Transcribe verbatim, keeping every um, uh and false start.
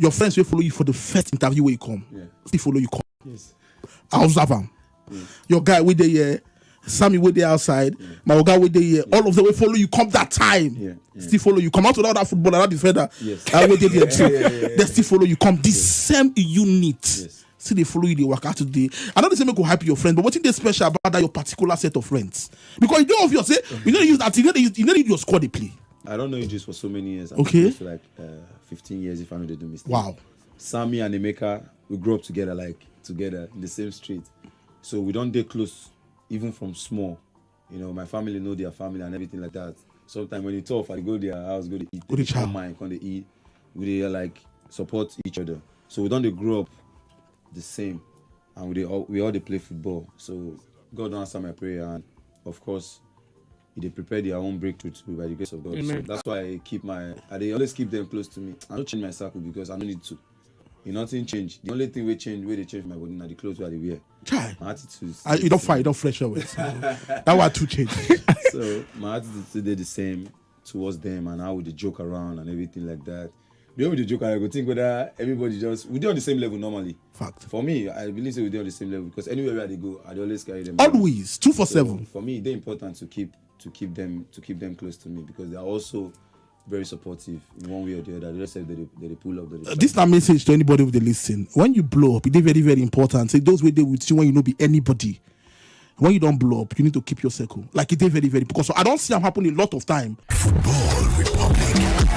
Your friends will follow you for the first interview where you come. Yeah. Still follow you come. Yes. I observe am. Your guy wey dey here, Sammy wey dey outside, my oga wey dey here, all of them will follow you come that time. Yeah, yeah. Still follow you come out without that footballer, that defender. Yes. I wey dey there too. Yeah, yeah, yeah, yeah. They still follow you come. This same unit. Yes. Still they follow you, they work out today. I know they say make you happy your friend, but what is special about that your particular set of friends? Because you don't obvious, eh? You know you use that, you know you, you know your squad they play. I don't know you just for so many years. I'm Okay. Close to like uh, fifteen years if I know they do mistake. Wow. Sammy and Emeka, we grew up together, like together in the same street. So we don't dey close, even from small. You know, my family know their family and everything like that. Sometimes when you tough, I go their house, go to eat. Go dey They come chow. Mine, come they eat. We dey like support each other. So we don't dey grow up the same, and we dey all, we all dey play football. So God don't answer my prayer, and of course, they prepare their own breakthrough too by the grace of God. So Amen. That's why I keep my, I dey always keep them close to me. I don't change my circle because I don't need to. You nothing change. The only thing we change, where they change my body, now the clothes where they wear. Chai. My attitude. I, you don't fight, you don't fresh away. That one too change. So my attitude still dey the same towards them and how we dey joke around and everything like that. The way we dey joke, I go think whether everybody just, we dey on the same level normally. Fact. For me, I believe say we dey on the same level because anywhere where they go, I dey always carry them. Always two for seven. For me, they're important to keep to keep them to keep them close to me because they are also very supportive in one way or the other. The rest of them, they, they pull up. They Uh, this na message to anybody with the listen. When you blow up, it is very, very important. Say those wey dey with you when you no be anybody. When you don't blow up, you need to keep your circle. Like it is very, very because I don't see them happen a lot of time. Football Republic.